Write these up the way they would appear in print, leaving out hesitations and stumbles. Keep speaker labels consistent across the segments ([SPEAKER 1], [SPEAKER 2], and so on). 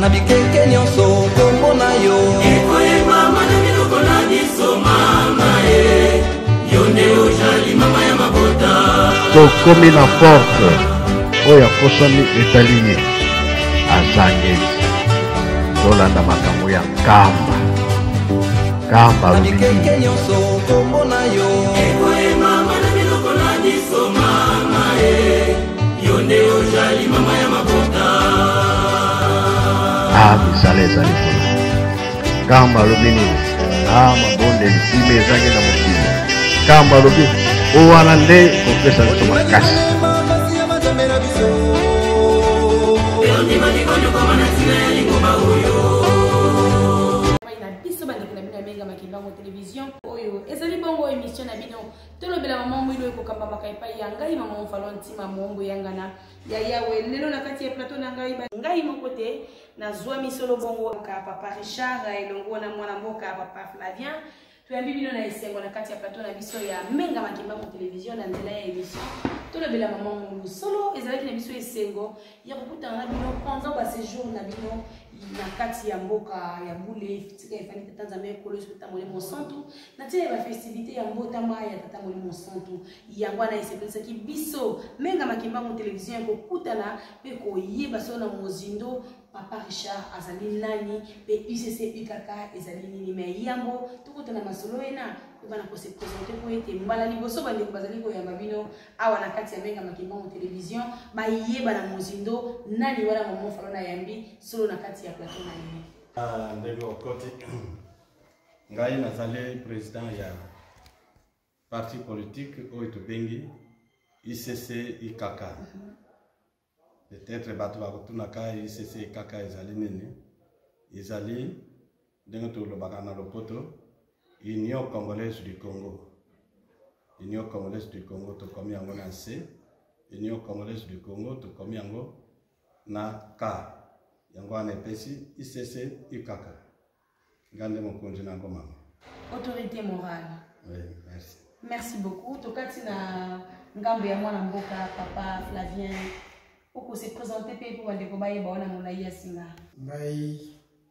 [SPEAKER 1] Na bikeke nyonso kombo na yo
[SPEAKER 2] Ekoyembama na minoko na biso mama e Yo nde ojali mama ya mabota.
[SPEAKER 3] Tokomi na porte oyo akosami etali ye azangeli. Tolanda makambo ya Nkamba. Nkamba
[SPEAKER 1] Na
[SPEAKER 3] alobi
[SPEAKER 1] bikeke
[SPEAKER 3] nini?
[SPEAKER 1] nyonso kombo na yo
[SPEAKER 2] Ekoyembama na minoko na biso mama e Yo nde ojali mama ya mabota.
[SPEAKER 3] Ah, misala ezali kuna. Nkamba alobi nini? Ah, mabondeli kimia ezangi na mokili. Nkamba alobi o wana nde kopesa biso makasi.
[SPEAKER 1] Basi ya Nzambe na biso.
[SPEAKER 2] Ondimaki konyokoma na ntina ya lingomba oyo.
[SPEAKER 4] Epai na biso bandeko na bino ya Menga Makimbango Television, oyo ezali bongo émission na bino Tolobela Mama Mwilu, ekokambamaka epai ya ngai Mama Mfalo Ntima Moombo Yangana ya Yawe. Lelo na kati ya plateau na ngai, ngai moko te, nazwami solo bongo ka Papa Richard elongo na mwana mboka Papa Flavien. Toyambi bino na esengo na kati ya plateau na biso ya Menga Makimbango Television na nzela ya émission Tolobela Mama Mwilu. Solo ezalaki na biso esengo ya kokutana na bino pendant ba séjour na bino na kati ya mboka ya bule tika efandi Tata Nzambe Ekolo Yesu Tata Molimo Santu na ntina ya bafestivité ya mbotama ya Tata Molimo Santu. Yango wana esepelisaki biso Menga Makimbango Television ya kokutana mpe koyeba solo na mozindo Papa Richard azali nani mpe UCC UKK ezali nini. Me yambo tokutana masolo ena, koyeba na kose présenter mpo ete mbala liboso bandeko bazali koyamba bino awa na kati ya Menga Makimbango Television bayeba na mozindo nani wana Mama Falo na yambi solo na kati ya plateau na ye.
[SPEAKER 5] Ah, ndenge okoti, ngai nazali président ya parti politique oyo tobengi ICC IKK. Peut-être bato bakotunaka ICC IKK ezali nini. Ezali ndenge tolobaka na lopoto Union Congolaise du Congo. Union Congolaise du Congo tokomi yango na C, Union Congolaise du Congo tokomi yango na K. Yango wana epesi ICC IKK. Ngai nde mokonzi na yango mama.
[SPEAKER 4] Autorité morale.
[SPEAKER 5] Oui, merci.
[SPEAKER 4] Merci beaucoup. Tokati na ngambo ya mwana mboka Papa Flavien, okose présenter mpe mpo bandeko bayeba wana molai ya singa.
[SPEAKER 6] Ngai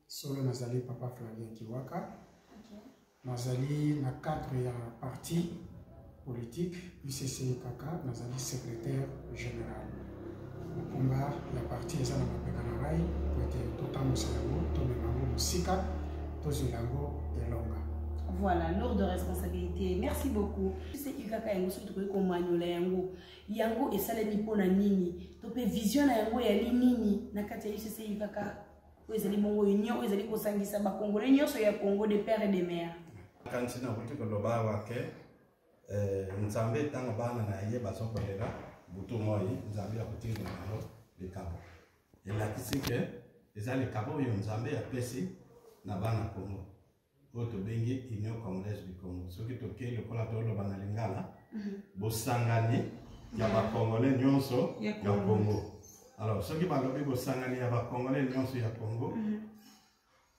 [SPEAKER 6] solo nazali Papa Flavien Kiwaka. Nazali na cadre ya parti politique UCC KK, nazali secrétaire général. Mokumba ya parti eza na mapeka na ngai po ete totambusa yango, tomema yango mosika, tozwela yango elonga.
[SPEAKER 4] Voilà, lourde responsabilité. Merci beaucoup. C'est UKK yango soki tokoki komanyola yango. Yango esalemi mpo na nini? To mpe vision na yango yali nini na kati ya UCC UKK? Oyo ezali bongo union oyo ezali kosangisa bakongole nyonso ya Congo de père et de mère.
[SPEAKER 5] Kanti nakuti koloba awa ke Nzambe ntango bana na ye bazokolela butu moi, Nzambe akotindela bango likabo. Elakisi ke eza likabo oyo Nzambe apesi na bana Congo, oyo tobengi Union Congolaise du Congo. Soki tokei lokola toloba na lingala, bosangani ya bakongolais nyonso
[SPEAKER 4] Ya
[SPEAKER 5] ya
[SPEAKER 4] Congo.
[SPEAKER 5] Congo. Alors soki balobi bosangani ya bakongolais nyonso ya Congo,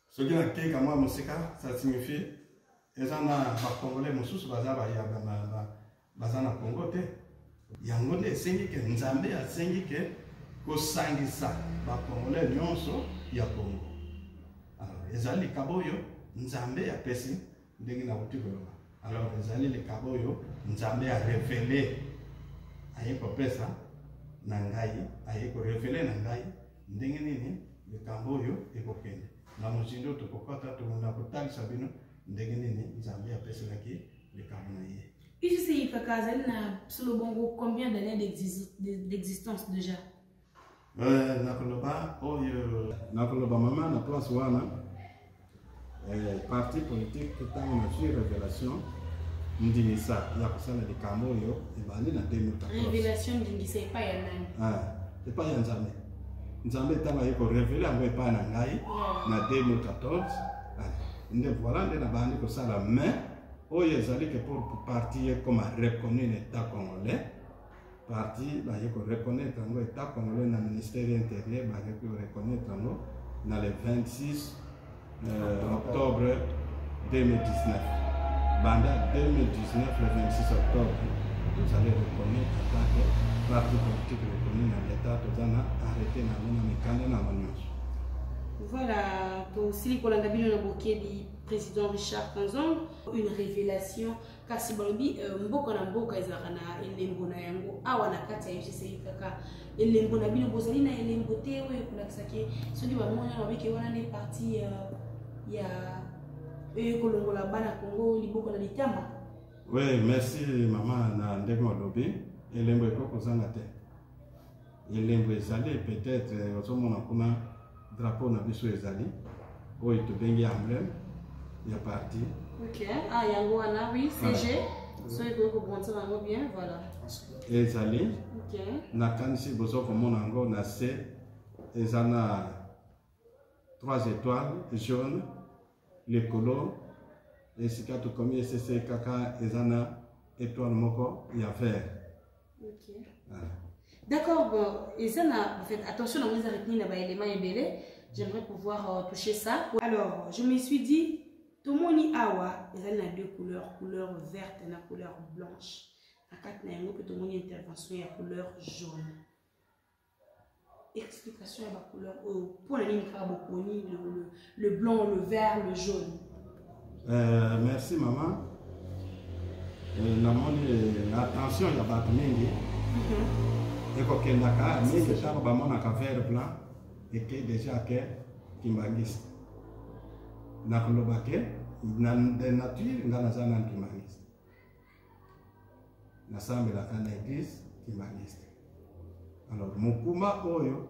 [SPEAKER 5] soki nakei kamwa mosika, ça signifie eza na bakongolais mosusu baza baza na Congo te. Yango nde esengi ke Nzambe asengi ke kosangisa bakongolais nyonso ya Congo. Alors ezali likabo oyo Nzambe apesi, ndenge nakuti koloba. Alors ezali likabo oyo Nzambe arevele, aye kopesa na ngai, aye korevele na ngai ndenge nini likambo oyo ekokende na mozindo. Tokokɔta tokunda kotalisa bino ndenge nini Nzambe apeselaki likambo na ye.
[SPEAKER 4] UCC UKK azali na solo bongo combien d'années d'existence déjà?
[SPEAKER 5] Nakoloba oyo nakoloba mama na place wana, parti politique, ntango nazwi révélation ndingisa ya kosala likambo oyo, ebandi na 2014.
[SPEAKER 4] Révélation ndingisa epai ya nani?
[SPEAKER 5] Ah, epai ya Nzambe. Nzambe ntango aye korévéler yango epai na ngai na 2014, ah, nde voilà nde nabandi kosala. Mais oyo ezali ke pour parti ekoma reconnu na État congolais, parti baye koreconnaître yango État congolais na ministère intérieur, baye koreconnaître yango na le 26 octobre 2019. Banda 2019 le 26 octobre, tozali reconnu en tant que parti politique reconnu na l'État. Toza na arrêté na yango, na mikanda na yango nyonso.
[SPEAKER 4] Voilà, tosili kolanda bino na bokebi président Richard Kanzong, une révélation kasi balobi euh, mboka na mboka ezalaka na elembo na yango awa na kati ya UCCI kaka elembo na bino bozali na elembo te oyo ekolakisa ke soki bamoni wana babike wana nde parti euh, ya oyo ekolongola bana Congo liboko na litama.
[SPEAKER 5] Oui, merci mama na ndenge olobi elembo ekoki kozanga te. Elembo ezali peut-être euh, ozomona kuna drapeau na biso ezali oyo tobengi emblème ya parti.
[SPEAKER 4] Ok, ah yango wana oui, CG. Soki ekoki kobonisa yango bien, voilà.
[SPEAKER 5] Ezali.
[SPEAKER 4] Ok.
[SPEAKER 5] Nakanisi bozo komona yango na se eza na trois étoiles jaune likolo esika tokomi esese kaka eza na étoile moko ya vert.
[SPEAKER 4] Ok. Voilà. D'accord, bon, et ça, en fait, attention, on a retenu na élément ebele. J'aimerais pouvoir euh, toucher ça. Alors, je me suis dit, tomoni awa, ezali na deux couleurs, couleur verte na couleur blanche. Na kati na yango pe tomoni intervention ya couleur jaune. Explication ya ba couleur oyo, mpo na nini kaka boponi le, le, le blanc, le vert, le jaune?
[SPEAKER 5] Euh, merci maman. Euh, namoni euh, attention ya bato mingi mhm. ekokendaka mingi ntango bamonaka vert blanc eke deja ke kimbangiste nakoloba ke na de nature nga naza nanu kimbangiste nasambelaka na eglise kimbangiste alors mokumba oyo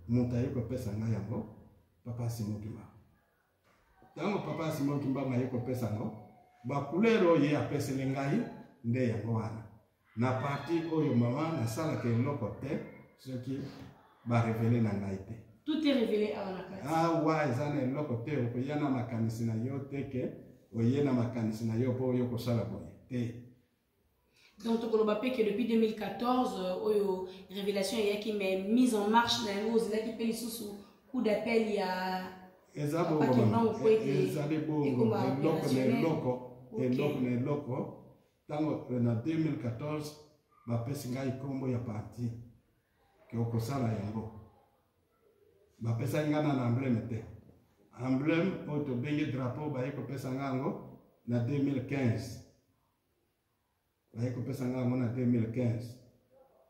[SPEAKER 5] moto aye kopesa ngai yango papa Simon Kimbangu ntango papa Simon Kimbangu aye kopesa yango bacouleur oyo ye apeseli ngai nde yango wana na parti oyo mama nasalaka eloko te soki barevele na ngai te.
[SPEAKER 4] Tout est révélé awa na kati.
[SPEAKER 5] Awa eza na eloko te okoya na makanisi na yo te ke oye na makanisi na yo mpo oyo kosala boye te.
[SPEAKER 4] Donc tokoloba mpe ke depuis 2014 euh, oyo révélation eyaki mais mise en marche na yango ozelaki mpe lisusu coup d'appel ya
[SPEAKER 5] eza bongo ezali bongo eloko na eloko eloko na eloko ntango euh, na 2014 bapesi ngai nkombo ya parti ke okosala yango bapesaki ngai nana emblème te emblème oyo tobengi drapeau baye kopesa ngai yango na 2015 baye kopesa ngai yango na 2015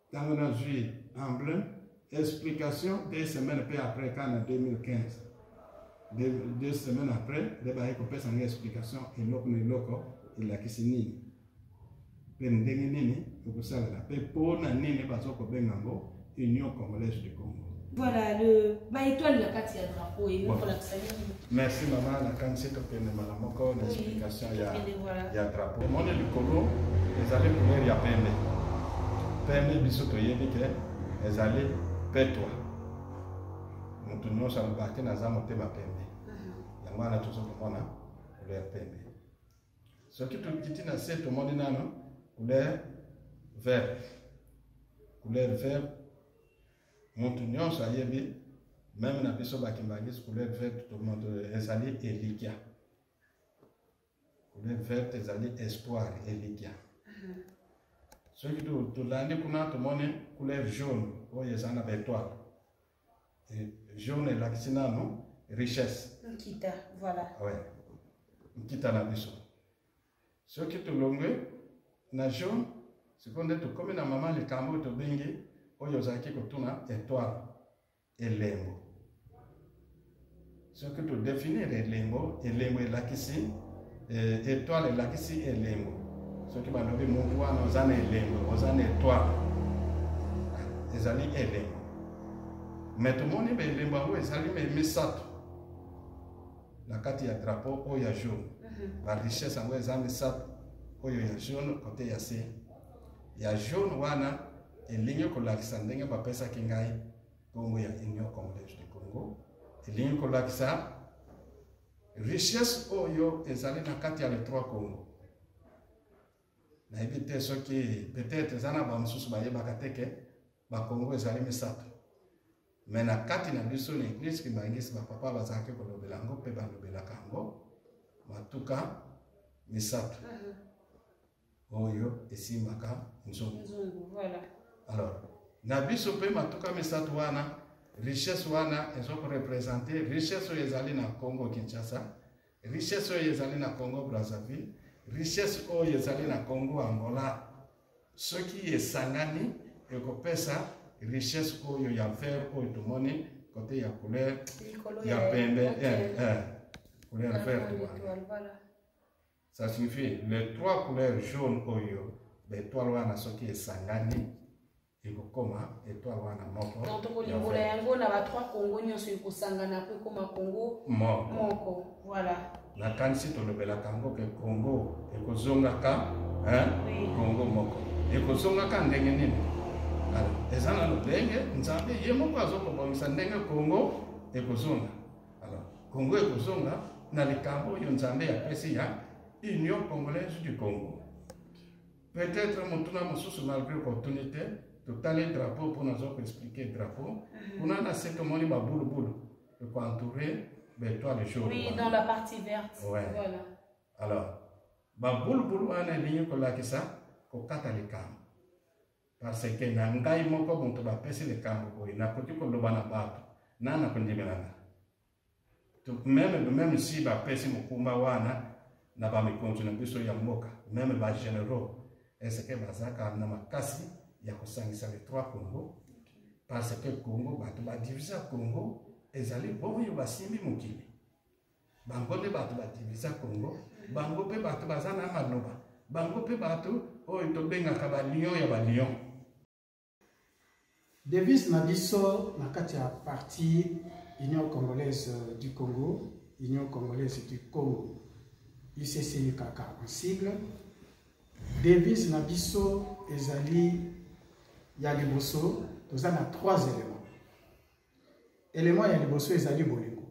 [SPEAKER 5] ntango nazwi emblème explication deux semaines mpe après ka na 2015 deux, deux semaines après nde baye kopesa ngai explication eloko na eloko elakisi nini mpe ndenge nini ekosalela mpe mpo na nini baza kobenga yango Union congolaise du Congo.
[SPEAKER 4] Voilà le ba étoile na kati ya drapeau et nous kolakisa nini?
[SPEAKER 5] Merci mama, nakanisi tokende mbala moko na explication ya ya drapeau. Omoni likolo ezali couleur ya pembe. Pembe biso toyebi ke ezali petwa. Moto nyonso alobaka te naza motema pembe. Mhm. Yango wana tozo komona couleur pembe. Soki tokiti na se tomoni nano couleur verte. Couleur verte moto nyonso ayebi meme na biso bakimbangisi couleur verte tomoto ezali elikya. Couleur verte ezali espoir, elikya. Soki tolandi kuna tomoni couleur jaune oyo eza na ba étoile. Jaune elakisi nano richesse.
[SPEAKER 4] Nkita, voilà.
[SPEAKER 5] Ouais. Nkita na biso. Soki tolongwe na jaune, sikoyo nde tokomi na mama likambo oyo tobengi oyo ozalaki kotuna étoile, elembo. Soki todefinir elembo, elembo elakisi eh, étoile elakisi elembo. Soki balobi motu wana oza na elembo, oza na étoile, ezali elembo. Me tomoni baelembo yango ezali me misato na kati ya drapeau oyo ya jaune. Mhm. Ba richesse yango eza misato, oyo ya jaune kote ya se ya jaune wana elingi kolakisa ndenge bapesaki ngai nkombo ya Union Congolaise du Congo, elingi kolakisa richesse oyo ezali na kati ya les trois Congo. Nayebi te soki peut-être eza na bamosusu bayebaka te ke bakongo ezali misato, me na kati na biso na eglise kimbangisi bapapa bazalaki kolobela yango mpe balobelaka yango matuka misato oyo esimbaka nzungu.
[SPEAKER 4] Nzungu, voilà.
[SPEAKER 5] Alors na biso mpe matuka misato wana Richesse wana ezo ko representer richesse oyo ezali na Congo Kinshasa, richesse oyo ezali na Congo Brazzaville, richesse oyo ezali na Congo Angola. Soki esangani ekopesa richesse oyo ya vert oyo tomoni kote ya couleur ya pembe, eh, eh, couleur verte wana. Ça signifie les trois couleurs jaune oyo ba étoile wana soki esangani ekokoma étoile wana moko.
[SPEAKER 4] Donc tokolimbola yango na ba trois Congo nyonso ekosangana po ekoma Congo
[SPEAKER 5] moko.
[SPEAKER 4] Moko. Voilà.
[SPEAKER 5] Nakanisi tolobelaka yango ke Congo ekozongaka, hein?
[SPEAKER 4] Oui.
[SPEAKER 5] Congo moko ekozongaka ndenge nini? Alors, eza na lolenge Nzambe ye moko azokobongisa ndenge Congo ekozonga. Alors, Congo ekozonga na likambo oyo Nzambe apesi ya Union Congolaise du Congo. Peut-être motuna mosusu malgré kotuni te, totali drapeau mpo nazo koexplike drapeau. Kuna na se tomoni babulubulu ekoentoure baetoile jaune.
[SPEAKER 4] Oui, dans la partie verte.
[SPEAKER 5] Ouais.
[SPEAKER 4] Voilà.
[SPEAKER 5] Alors, babulubulu wana elingi kolakisa kokata likambo. Parce que na ngai moko moto bapesi likambo boye, nakoki koloba na bato, na nakondimela nga. Donc, même si bapesi mokumba wana na ba mikonzi na biso ya mboka, même ba généraux, est-ce que bazaka na makasi ya kosangisa les trois Congo? Parce que Congo, bato ba divisa Congo, ezali boyo basimbi mokili. Bango nde bato ba divisa Congo, bango pe bato baza na maloba, bango pe bato oyo tobengaka ba lion ya ba lion.
[SPEAKER 6] Devise na biso na kati ya parti Union Congolaise du Congo, Union Congolaise du Congo, UCCUKK en sigle. Devise na biso ezali ya liboso, toza na trois éléments. Élément ya liboso ezali bolingo.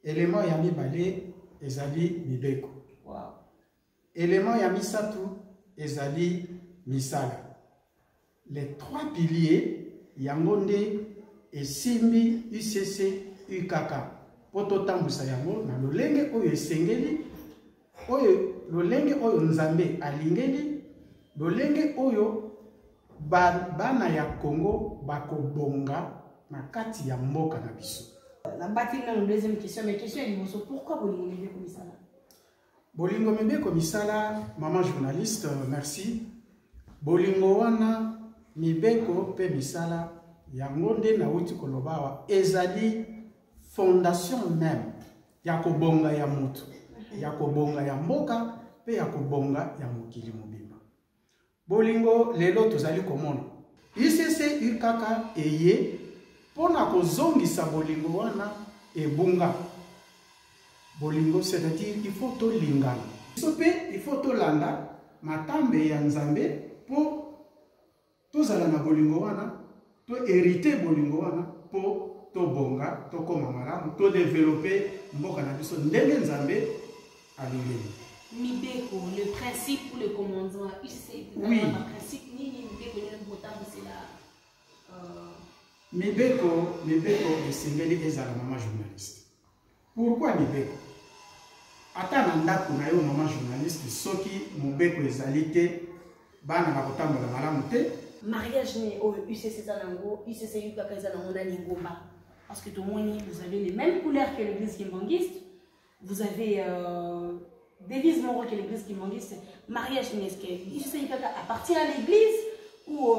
[SPEAKER 6] Élément ya mibale ezali mibeko.
[SPEAKER 4] Wow.
[SPEAKER 6] Élément ya misato ezali misala. Les trois piliers yango nde esimbi UCC UKK po totambwisa yango na lolenge oyo esengeli, oyo lolenge oyo Nzambe alingeli, lolenge oyo bana ya Congo bakobonga na kati ya mboka na biso.
[SPEAKER 4] Nabateli nanu deuxième question, mais question ya liboso, pourquoi bolingo mibeko misala?
[SPEAKER 6] Bolingo mibeko misala, maman journaliste, merci. Bolingo wana mibeko pe misala yango nde nauti koloba awa ezali fondation même ya kobonga ya motu, ya kobonga ya mboka pe ya kobonga ya mokili mobimba. Bolingo lelo tozali komona UCC UKK eye mpona kozongisa bolingo wana ebunga. Bolingo, c'est-à-dire il faut tolingana. Biso pe il faut tolanda matambe ya Nzambe po tozala na bolingo wana, to hériter bolingo wana po tobonga, tokoma malamu, to développer mboka na biso ndenge Nzambe alingeli.
[SPEAKER 4] Mibeko, le principe ou le commandement, UCC,
[SPEAKER 6] Oui.
[SPEAKER 4] le principe nini mibeko nini botambusela,
[SPEAKER 6] Mibeko, mibeko esengeli ezala mama journaliste. Pourquoi mibeko? Ata na ndako na yo mama journaliste, soki mobeko ezali te, bana bakotambola malamu te.
[SPEAKER 4] Mariage ni oyo UCC eza nango, UCC UKK eza nango na lingomba. Parce que tomoni, vous avez les mêmes couleurs que l'église kimbanguiste, vous avez devise moko que l'église kimbanguiste. Mariage ni est-ce que UCC UKK appartient à l'église ou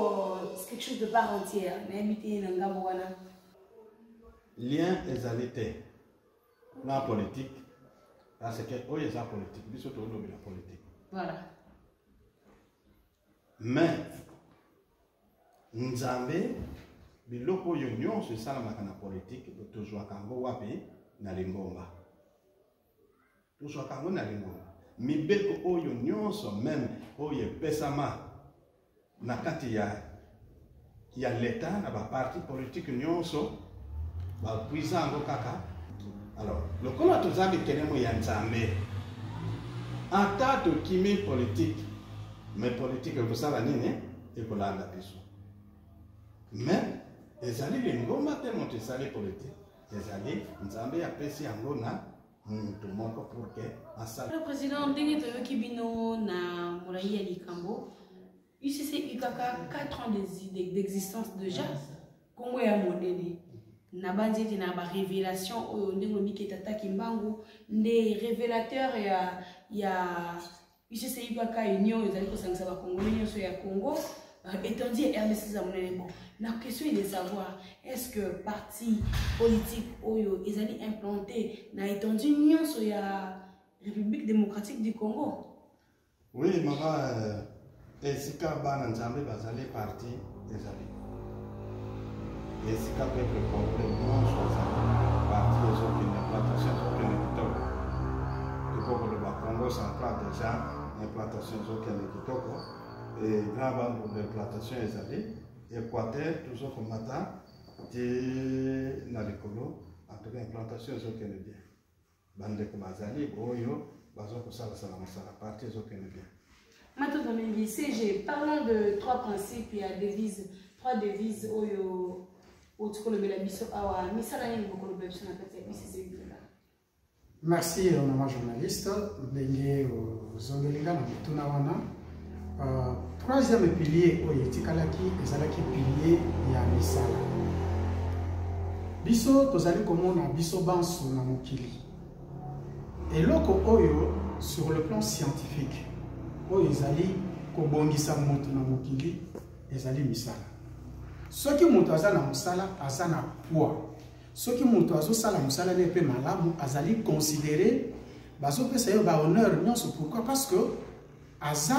[SPEAKER 4] c'est quelque chose de part entière? Nayebi te na ngambo wana.
[SPEAKER 5] Lien ezali te na politique, parce que oyo eza politique, biso tolobi na politique.
[SPEAKER 4] Voilà.
[SPEAKER 5] Mais Nzambe biloko oyo nyonso esalamaka na politique, tozwaka yango wapi? Na lingomba. Tozwaka yango na lingomba. Mibeko oyo nyonso même oyo epesama na kati ya l'État, na ba parti politique nyonso, bapuisa yango kaka. Alors, lokola toza bikelemo ya Nzambe, ata tokimi politique, mais politique ekosala nini? Ekolanda biso. Mais ezali lingomba te moto esali politique, ezali Nzambe apesi yango na moto moko pour que asala.
[SPEAKER 4] Le président, ndenge toyoki bino na molai ya likambo, UCC UKK 4 ans d'existence déjà. Kongo ya monene. Nabanzi ete na ba révélation oyo ndenge olobi ke tata Kimbangu nde révélateur ya ya UCCI kaka union ezali kosangisa ba Congolais nyonso ya Congo étendue ya RDC eza monene. Bon, la question est de savoir est-ce que parti politique oyo ezali implanté na étendue nyonso ya République démocratique du Congo?
[SPEAKER 5] Oui, mama, esika bana Nzambe bazali parti ezali. Esika peuple congolais nyonso azali parti ezokende, implantation ezokende kitoko. Tokoki koloba Congo central déjà implantation ezokende kitoko. Et grand Bandundu implantation ezali. Équateur tozokomata ti na likolo, en tout cas implantation ezokende bien. Bandeko bazali oyo bazo kosalasala mosala, parti ezokende bien.
[SPEAKER 4] Matondo mingi CG. Parlons de trois principes ya devise, trois devises oyo outi kolobela biso awa. Misala nini bokolobela biso na kati ya UCC?
[SPEAKER 6] Merci mama journaliste, ndenge ozongeli nga na motuna wana. Troisième pilier oyo etikalaki ezalaki pilier ya misala. Biso tozali komona biso banso na mokili, eloko oyo sur le plan scientifique oyo ezali kobongisa moto na mokili ezali misala. Soki moto aza na mosala, aza na poids. Soki moto azosala mosala ne mpe malamu, azali considéré, bazopesa ye ba honneur nyonso. Pourquoi? Parce que aza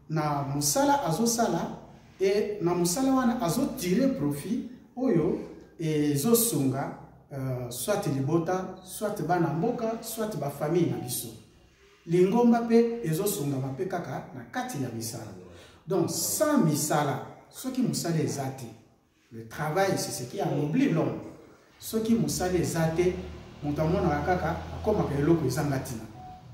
[SPEAKER 6] na mosala azosala, e na mosala wana azotire profit oyo ezosunga soit libota, soit bana mboka, soit bafamille na biso. Lingomba mpe ezosungama mpe kaka na kati ya misala. Donc sans misala, soki mosala eza te, le travail c'est ce qui anoblit l'homme. Soki mosala eza te, moto amonaka kaka akomaka eloko ezanga ntina.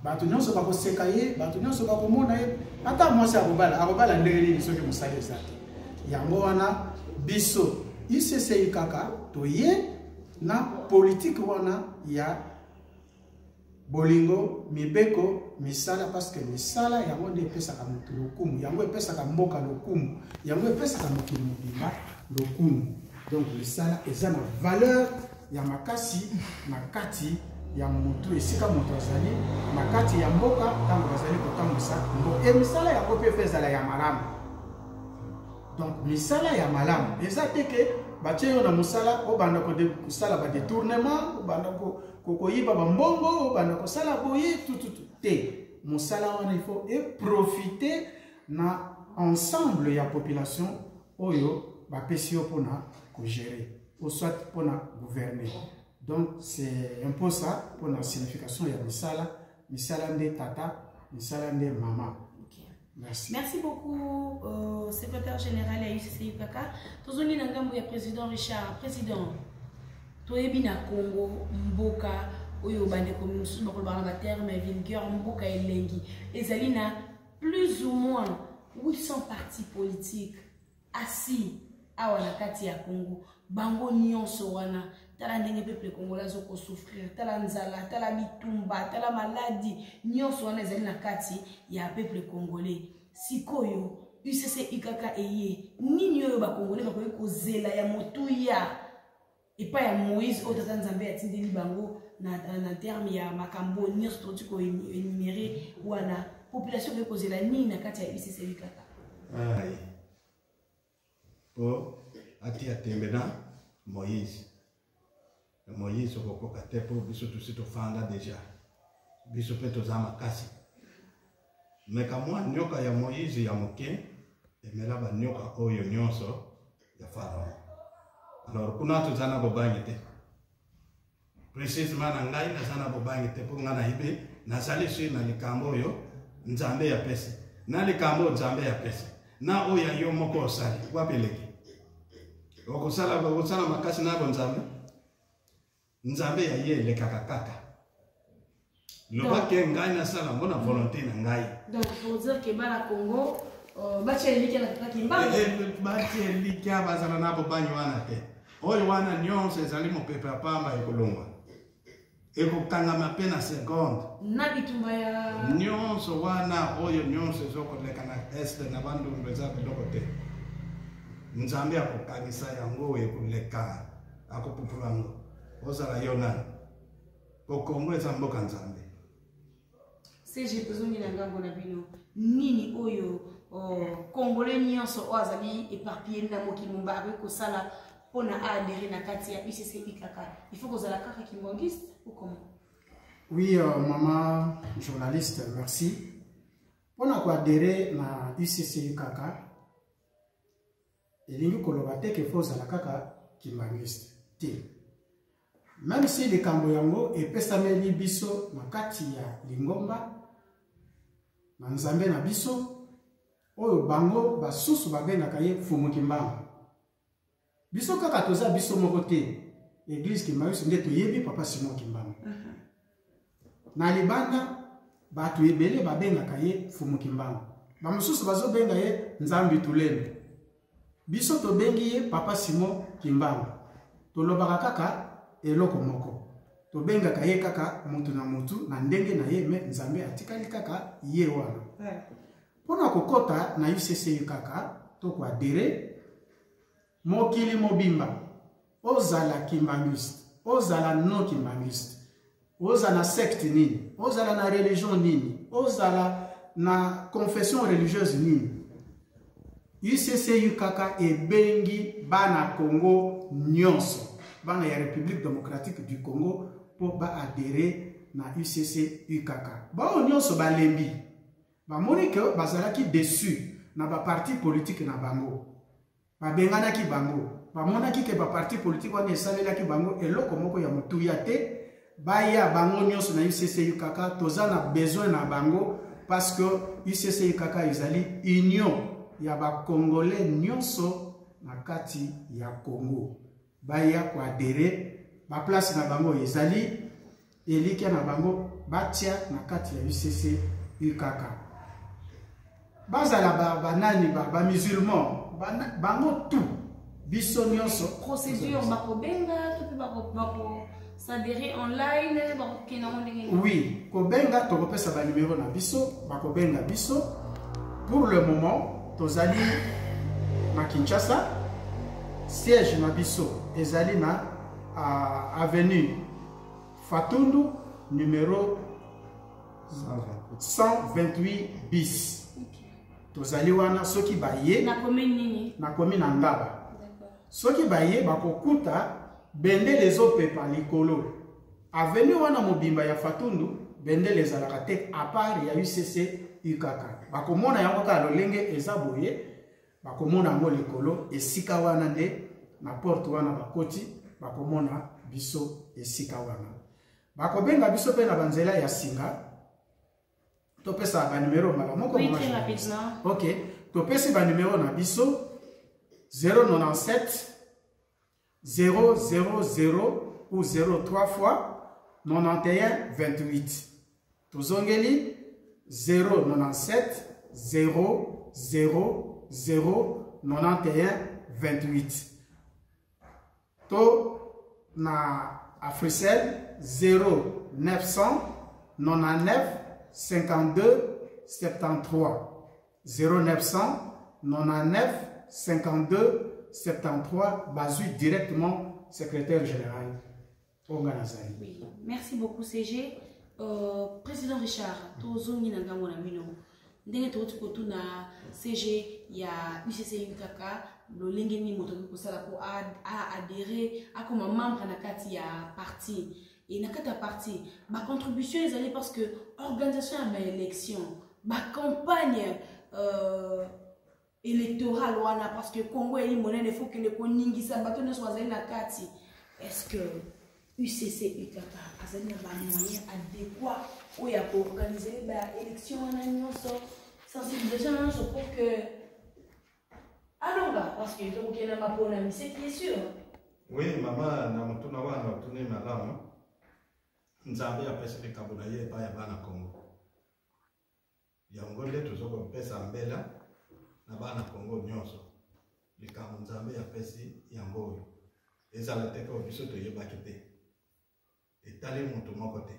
[SPEAKER 6] Bato nyonso bakoseka ye, bato nyonso bakomona ye, ata mwasi akobala, akobala ndenge nini soki mosala eza te? Yango wana biso UCCI kaka toye na politike wana ya bolingo, mibeko, misala, parce que misala yango nde epesaka moto lokumu, yango epesaka mboka lokumu, yango epesaka mokili mobimba lokumu. Donc misala eza na valeur ya makasi na kati ya motu, esika moto azali na kati ya mboka, ntango bazali kotambwisa mboka. E misala yango mpe efe ezala ya malamu. Donc misala ya malamu eza te ke batie yo na mosala obanda kosala ba détournement, obanda koyiba bambongo, obanda kosala boye tututu te. Mosala wana il faut eprofiter na ensemble ya population oyo bapesi yo mpona kogérer ou soit mpona gouverner. Donc c'est un peu ça mpona signification ya misala. Misala nde tata, misala nde mama. Merci.
[SPEAKER 4] Merci beaucoup, secrétaire général ya UCC UKK. Tozongi na ngambo ya président Richard. Président, toyebi na Congo mboka oyo bandeko mosusu bakolobaka na baterme vulgaire, mboka elengi, ezali na plus ou moins 800 partis politiques assis awa na kati ya Congo. Bango nyonso wana, tala ndenge peuple congolais azokosouffrir, tala nzala, tala bitumba, tala maladi, nyonso wana ezali na kati ya peuple congolais. Sikoyo UCC UKK eye nini oyo bakongolais bakoki kozela ya motuya epai ya Moïse oyo tata Nzambe atindeli bango na terme ya makambo nyonso toti koénumérer wana? Population ekoki kozela nini na kati ya UCC UKK?
[SPEAKER 5] Po atia tembe na Moïse. Moïse okokoka te, mpo biso tosi tofanda deja, biso mpe toza makasi. Meka mwa nyoka ya Moïse ya moke emela banyoka oyo nyonso ya Pharaon. Alors kuna toza na bobangi te. Précisément na ngai naza na bobangi te, mpo ngai nayebi nazali sur na likambo oyo Nzambe yapesi, na likambo oyo Nzambe yapesi na oyo ya yo moko osali, wapi eleki? Okosala makasi na bonzambe, Nzambe ya ye elekaka kaka. Loba ke ngai nasala ngo na volonté na ngai.
[SPEAKER 4] Donc pour dire que bana Congo batia elikya na tata Kimbangu.
[SPEAKER 5] Batia elikya, bazala na bobangi wana te. Oyo wana nyonso ezali mopepe ya pamba, ekolongwa, ekokangama mpe na seconde.
[SPEAKER 4] Na bitumba ya
[SPEAKER 5] nyonso wana oyo nyonso ezokoleka na Est na Bandundu eza biloko te. Nzambe akokangisa yango ekoleka, akopupula yango. Ozala yo nani? Po Congo eza mboka Nzambe.
[SPEAKER 4] CG, tozongi na ngambo na bino. Nini oyo, oh, Congolais nyonso oyo azali éparpillé na mokili mobimba akoki kosala mpo na adhérer na kati ya UCC UKK? Il faut kozala kaka kimbanguiste ou comment?
[SPEAKER 6] Oui, maman journaliste, merci. Mpo na koadhérer na UCC UKK, elingi koloba te ke faut ozala kaka kimbanguiste te. Même si likambo yango epesameli biso na kati ya lingomba na Nzambe na biso, oyo bango basusu babengaka ye Mfumu Kimbangu. Biso kaka toza biso moko te, église kimbanguiste nde toyebi Papa Simon Kimbangu. Na libanda bato ebele babengaka ye Mfumu Kimbangu, bamosusu bazobenga ye Nzambi Tulendo. Biso tobengi ye Papa Simon Kimbangu. Tolobaka kaka eloko moko, tobengaka ye kaka mutu na mutu na ndenge na ye, me Nzambe atikali kaka ye wana. Mpona kokɔta na UCCU kaka to koadhérer mokili mobimba, ozala kimbanguiste, ozala non kimbanguiste, ozala na secte nini, ozala na religion nini, ozala na confession religieuse nini, UCCU kaka ebengi bana Congo nyonso, bana ya République démocratique du Congo, mpo baadhérer na UCCU kaka. Bao nyonso balembi, bamoni ke bazalaki déçu na baparti politique na bango, babenganaki bango, bamonaki ke baparti politique wana esalelaki bango eloko moko ya motuya te. Baya bango nyonso na UCCU kaka, toza na besoin na bango, parce que UCCU kaka ezali union ya bacongolais nyonso na kati ya Congo. Baya koadhérer, baplace na bango ezali, elikya na bango batia na kati ya UCCU kaka. Bazala banani, bamusulman, bango tout, biso nyonso.
[SPEAKER 4] Procédure, bakobenga to mpe bakosadhérer online, bakokende yango ndenge nini?
[SPEAKER 6] Oui, kobenga, tokopesa banumero na biso, bakobenga biso. Pour le moment tozali na Kinshasa, siège na biso ezali na avenue Fatundu numéro 128 bis. Tozali wana, soki baye
[SPEAKER 4] Na commune nini?
[SPEAKER 6] Na commune na Ngaba. Soki baye, bakokuta bendele ezopepa likolo. Avenue wana mobimba ya Fatundu, bendele ezalaka te à part ya UCC UKK. Bakomona yango kaka lolenge eza boye, bakomona yango likolo esika wana nde na porte wana bakoti, bakomona biso esika wana. Bakobenga biso mpe na banzela ya singa, topesa banumero mbala moko.
[SPEAKER 4] Oui,
[SPEAKER 6] mama
[SPEAKER 4] très
[SPEAKER 6] journaliste.
[SPEAKER 4] rapidement.
[SPEAKER 6] Ok, topesi banumero na biso: 097 000 ou 03 fois 91 28. Tozongeli: 097 0 0 0 91 28. To na Africell 0 999 52 73, 0999 52 73. Bazwi directement secrétaire général oyo nga nazali.
[SPEAKER 4] Oui, merci beaucoup CG. Président Richard, tozongi na ngambo na bino. Ndenge tokoti kotuna CG ya UCC UKK, lolenge nini moto akoki kosala mpo aadhérer, akoma membre na kati ya parti? E na kati ya parti, bacontribution ezali, parce que organisation ya baélection, bacampagne électorale wana, parce que Congo eyali monene, faut kende koningisa bato nyonso bazali na kati. Est ce que UCC UKK azali na bamoyen adéquat oyo ya koorganiser baélection wana nyonso, sensibilisation wana nyonso, pour que alonga? Parce que tokokende maponami, c'est bien sûr.
[SPEAKER 5] Oui mama, na motuna wana otuni malamu. Nzambe apesi likambo na ye epai ya bana Congo, yango nde toza kopesa mbela na bana Congo nyonso. Likambo Nzambe apesi yango oyo ezala te ko biso toyebaki te, etali moto moko te,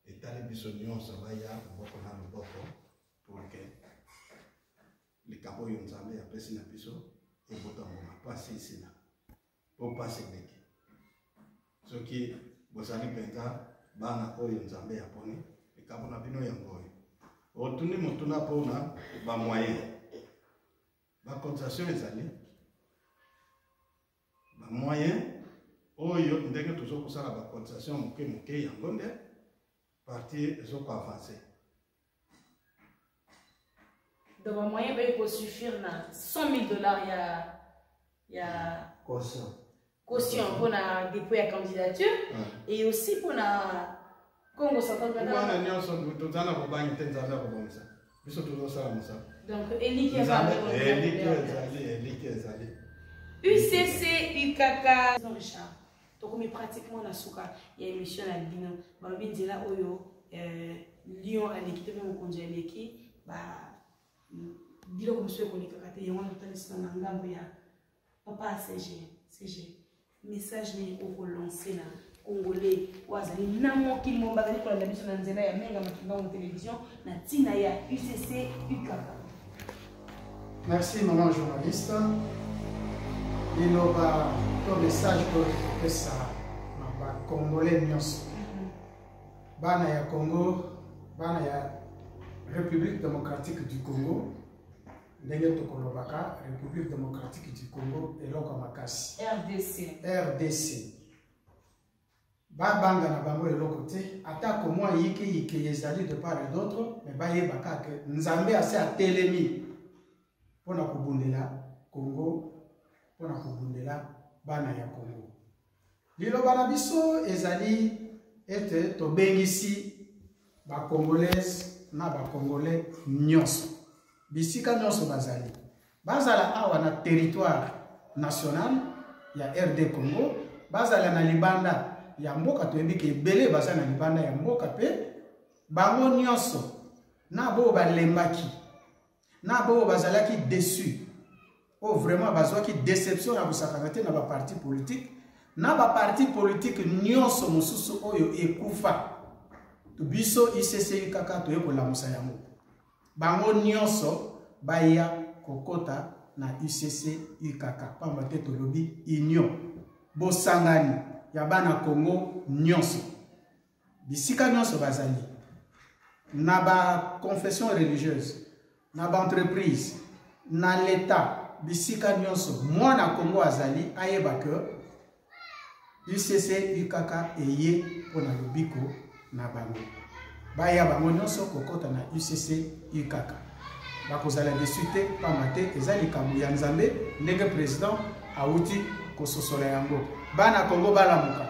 [SPEAKER 5] etali biso nyonso. Baya loboko na loboko pour que likambo oyo Nzambe apesi na biso. Ebota mbuma, mpasi esila, mpo mpasi eleki. Soki bozali mpenza bana oyo Nzambe aponi, likambo na bino yango oyo. Otuni motuna mpo na bamoyen, bacotisation ezali bamoyen oyo ndenge tozo kosala bacotisation moke moke, yango nde parti ezo koavancer.
[SPEAKER 4] Donc bamoyen oyo ekosuffire na 100 000 dollars ya
[SPEAKER 3] caution
[SPEAKER 4] caution mpona dépôt ya candidature et aussi mpona Congo Central.
[SPEAKER 5] Wana nyonso toza na kobangi te, Nzambe akobongisa biso, tozosala mosala.
[SPEAKER 4] Donc eliki
[SPEAKER 5] eliki ezali, eliki ezali.
[SPEAKER 4] UCC UKK Richard, tokomi pratiquement na suka ya émission na bino. Balobi nzela oyo lion aleki to mpe mokonzi aleki, ba biloko mosusu ekolekaka te. Yango wana totalisina na ngambo ya papa CG. CG, message nini okolancer na Congolais oyo azali na mokili momba, azali kolanda biso na nzela ya Menga Makimbango Télévision, na ntina ya UCC UKK?
[SPEAKER 6] Merci maman journaliste. Liloba to message oyo tokopesa na bacongolais nyonso, bana ya Congo, bana ya République démocratique du Congo, ndenge tokolobaka République démocratique du Congo, eloko ya makasi.
[SPEAKER 4] RDC.
[SPEAKER 6] RDC, babanga na bango eloko te, atako mwa yikeyike ezali de part et d'autre, mais bayeba kaka Nzambe ase atelemi mpona kobundela Congo, mpona kobundela bana ya Congo. Liloba na biso ezali ete tobengisi bacongolaise na bacongolais nyonso, bisika nyonso bazali, bazala awa na territoire national ya RD Congo, bazala na libanda ya mboka. Toyebi ke ebele baza na libanda ya mboka, mpe bango nyonso, na boyo balembaki, na boyo bazalaki déçu, oyo vraiment bazwaki déception ya kosakana te na baparti politique, na baparti politique nyonso mosusu oyo ekufa, biso UCCU kaka toye kolamusa yango. Bango nyonso baya kokota na UCC UKK, pamba te tolobi union, bosangani ya bana Congo nyonso, bisika nyonso bazali, na baconfession religieuse, na baentreprise, na l'État, bisika nyonso mwana Congo azali, ayeba ke UCC UKK eye mpona lobiko na bango. Baya bango nyonso kokɔta na UCC UKK, bakozala déçu te, pamba te eza likambo ya Nzambe, ndenge président awuti kososola yango. Bana Kongo balamuka,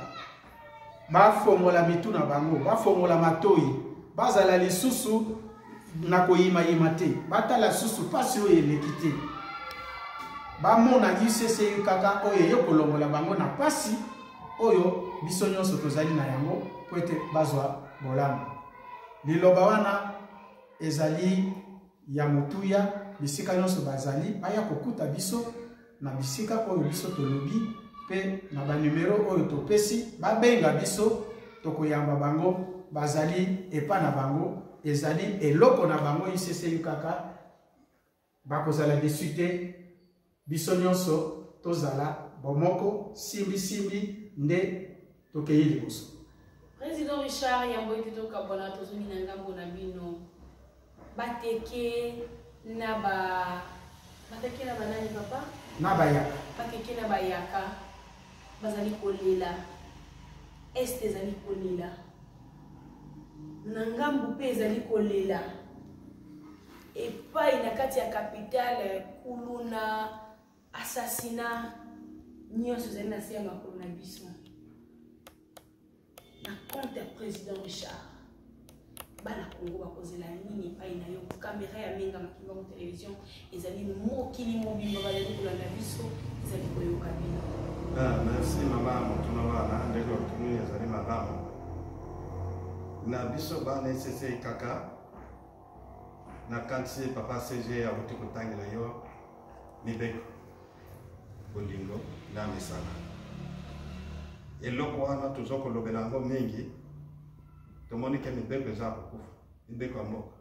[SPEAKER 6] bafongola mitu na bango, bafongola matoi, bazala lisusu na koyimayima te, batala susu mpasi oyo eleki te, bamona UCCU kaka oyo eye kolongola bango na mpasi oyo biso nyonso tozali na yango, po ete bazwa bolamu. Liloba wana ezali ya motuya. Bisika nyonso bazali, baya kokuta biso na bisika oyo biso tolobi mpe na banumero oyo topesi, babenga biso, tokoyamba bango. Bazali epa na bango, ezali eloko na bango UCCU kaka, bakozala déçu te. Biso nyonso tozala bomoko, simbisimbi nde tokei liboso.
[SPEAKER 4] Président Richard, yambo ete tokabwana, tozongi na ngambo na bino. Bateke na ba bateke na banani, papa?
[SPEAKER 6] Na bayaka.
[SPEAKER 4] Bateke na bayaka bazali kolela, Est ezali kolela, na ngambu mpe ezali kolela, epai na kati ya capitale kuluna, assassinat nyonso ezali na se ya makolo na biso. Na compte ya président Richard, bana Kongo bakozela nini epai na yo? Kamera ya Menga Makimbango Télévision ezali mokili mobimba, bazali kolanda biso, ezali koyoka bino.
[SPEAKER 5] Ah, merci mama. Motuna wana ndenge otuni ezali malamu. Na biso bana esese kaka, nakanisi papa CG awuti kotangela yo mibeko, bolingo na misala. Eloko wana toza kolobela yango mingi. Tomoni ke mibeko eza kokufa. Mibeko ya mboka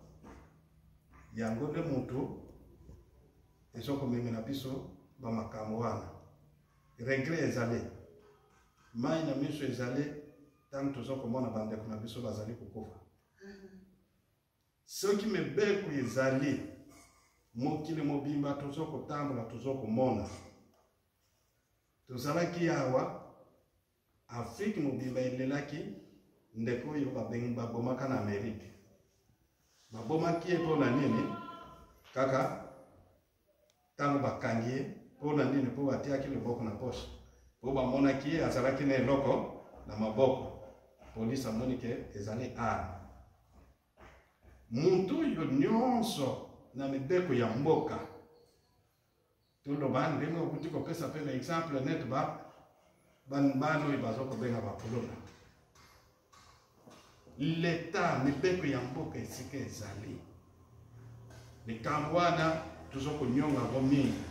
[SPEAKER 5] yango nde motu ezokomemela biso. bamakambo wana. Regret ezali, mai na miso ezali ntango toza komona bandeko na biso bazali kokufa. Soki mibeko ezali, mokili mobimba toza kotambola, toza komona. Tozalaki awa, Afrique mobimba elelaki ndeko oyo babomaka na Amerique. Babomaki ye mpo na nini? Kaka ntango bakangi ye mpo na nini? Mpo batiaki loboko na poche, mpo bamonaki ye azalaki na eloko na maboko. Polisi amoni ke ezali arme. Moto oyo nyonso na mibeko ya mboka, toloba ndenge okuti kopesa mpe na exemple net ba bana oyo baza kobenga bakuluna, leta mibeko ya mboka esika ezali likambo wana toza konyonga yango mingi.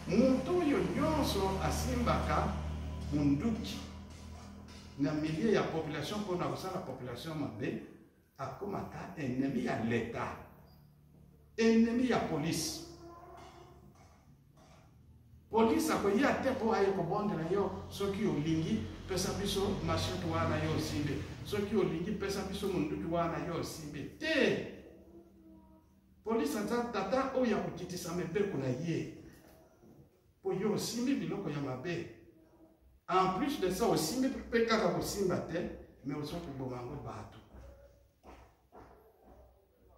[SPEAKER 5] Moto oyo nyonso asimbaka munduki na milieu ya population mpona kosala population mabe akomaka ennemi ya leta, ennemi ya polise. Polise akoya te mpo aye kobondela yo, soki olingi pesa biso machete wana yo osimbi, soki olingi pesa biso munduki wana yo osimbi te. Polise aza tata oyo akokitisa mibeko na ye mpo yo osimbi biloko ya mabe. En plus de ça, osimbi mpe kaka kosimba te, mais oza koboma yango bato.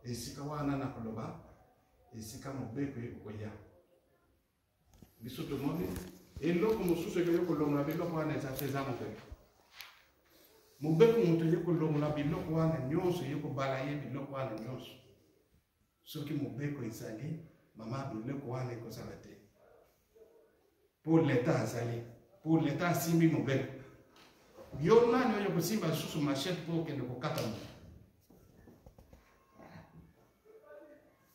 [SPEAKER 5] Esika wana nakoloba esika mobeko ekoya, biso tomoni eloko mosusu ekoki kolongola biloko wana eza te, eza mobeko. Mobeko moto eye kolongola biloko wana nyonso, eye kobala ye biloko wana nyonso. Soki mobeko ezali, mama, biloko wana ekozala te, mpo leta azali, mpo leta asimbi mobeko. Yo nani oyo kosimba lisusu machete mpo okende kokata moto?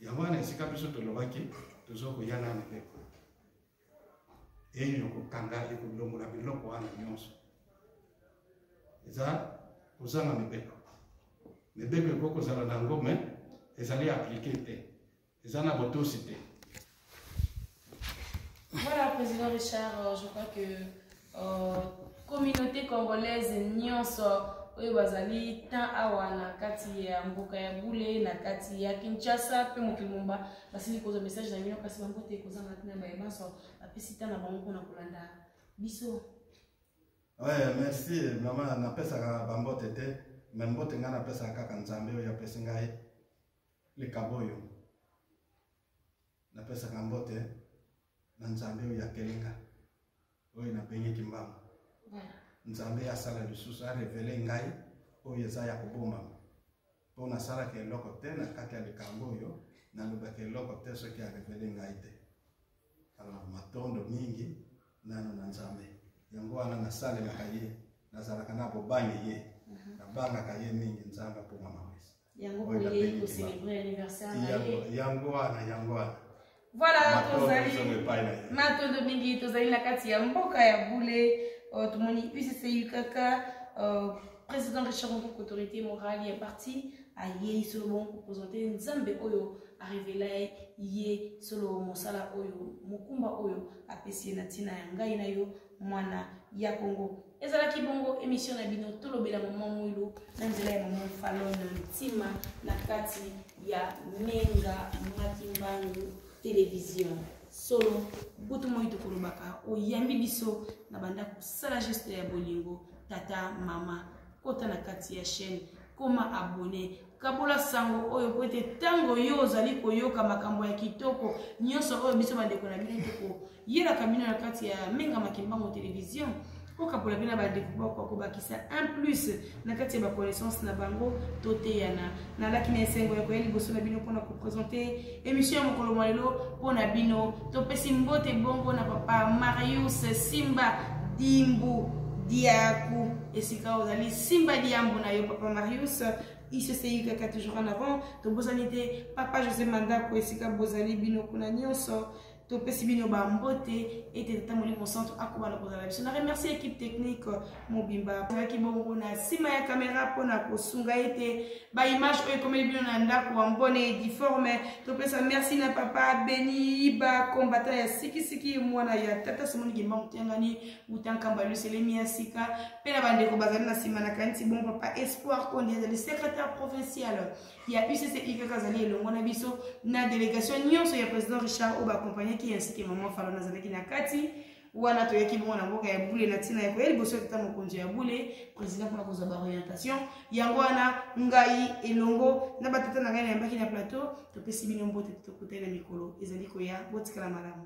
[SPEAKER 5] Yango wana esika biso tolobaki toza koya na mibeko eyo kokanga, ekolongola biloko wana nyonso. Eza kozanga mibeko. Mibeko ekoki kozala na yango, me ezali aplike te, eza na botosi te.
[SPEAKER 4] Voilà, président Richard, je crois que communauté congolaise nyonso oyo bazali tan awa na kati ya mboka ya Bule, na kati ya Kinshasa mpe mokili momba, basili kozwa message na bino. Kasi bango te kozanga ntina baye banso bapesi tan na bango mpona kolanda biso.
[SPEAKER 5] Ouais, merci mama. Napesaka bambote te, me mbote ngai napesaka kaka Nzambe oyo apesi ngai likabo oyo. Napesaka mbote na Nzambe oyo akeli nga, oyo nabengeki mbango. Nzambe asala lisusu arevele ngai oyo eza ya kobombama, mpo nasalaka eloko te na kati ya likambo oyo, nalobaka eloko te soki arevele ngai te. Alors matondo mingi nano na Nzambe. Yango wana nasalelaka ye, nazalaka na bobangi ye, nabangaka ye mingi. Nzambe aponga mawesi.
[SPEAKER 4] Yango boyei kocelebre anniversaire na ye.
[SPEAKER 5] Yango wana, yango wana.
[SPEAKER 4] Voilà, tozali matondo mingi. Tozali na kati ya mboka ya Bule, tomoni UCCU kaka président Richard Nkuku, autorité morale ya parti, ayei solo bongo kopresente Nzambe oyo arevela ye solo mosala oyo, mokumba oyo apesi ye na ntina ya ngai na yo mwana ya Kongo. Ezalaki bongo émission na bino Tolobela Mama Mwilu na nzela ya Mama Falone Ntima na kati ya Menga Makimbangu Télévision. Solo butu moi tokolobaka, oyambi biso na bandako, sala geste ya bolingo. Tata, mama, kota na kati ya chaîne, koma abonné, kabola sango oyo, po ete ntango yo ozali koyoka makambo ya kitoko nyonso oyo biso bandeko na bino tokoyelaka bino na kati ya Menga Makimbango Télévision, kokabola mpe na bandeko boko, kobakisa un plus na kati ya baconnaissance na bango. Toteyana. Nalaki na esengo ya koya liboso na bino mpona kopresente émission ya mokolo mwa lelo mpo na bino. Topesi mbote bongo na papa Marius Simba Dimbu Diaku, esika ozali, simba diambo na yo papa Marius. ICCI kaka toujours en avant. Tobosani te papa José Mandako, esika bozali bino kuna nyonso. Topesi bino bambote ete Tata Molimo Santo akoba na kozala biso. Na remercie équipe technique mobimba azalaki bongo na nsima ya kamera mpo na kosunga ete baimage oyo ekomeli bino na ndako ya mbone ediforme. Topesa merci na papa Beni ba combattant ya sikisiki, mwana ya tata Simoni Kimbangu Kiangani uta Nkamba Luselemi ya sika, mpe na bandeko bazali na nsima na kanisi bon papa Espoir Kondi azali secrétaire provincial ya UCC kaka azali elongo na biso na délégation nyonso ya président Richard oyo baakompagnaki, ainsi que maman Falon azalaki na kati wana. Toyaki bongo na mboka ya Bule na ntina ya koya liboso ya tata mokonzi ya Bule, président, mpona kozwa baorientation yango wana. Ngai elongo na batata na ngai nayambaki na plateau, topesi bino mbote. Tokutani na mikolo ezali koya. Botikala malamu.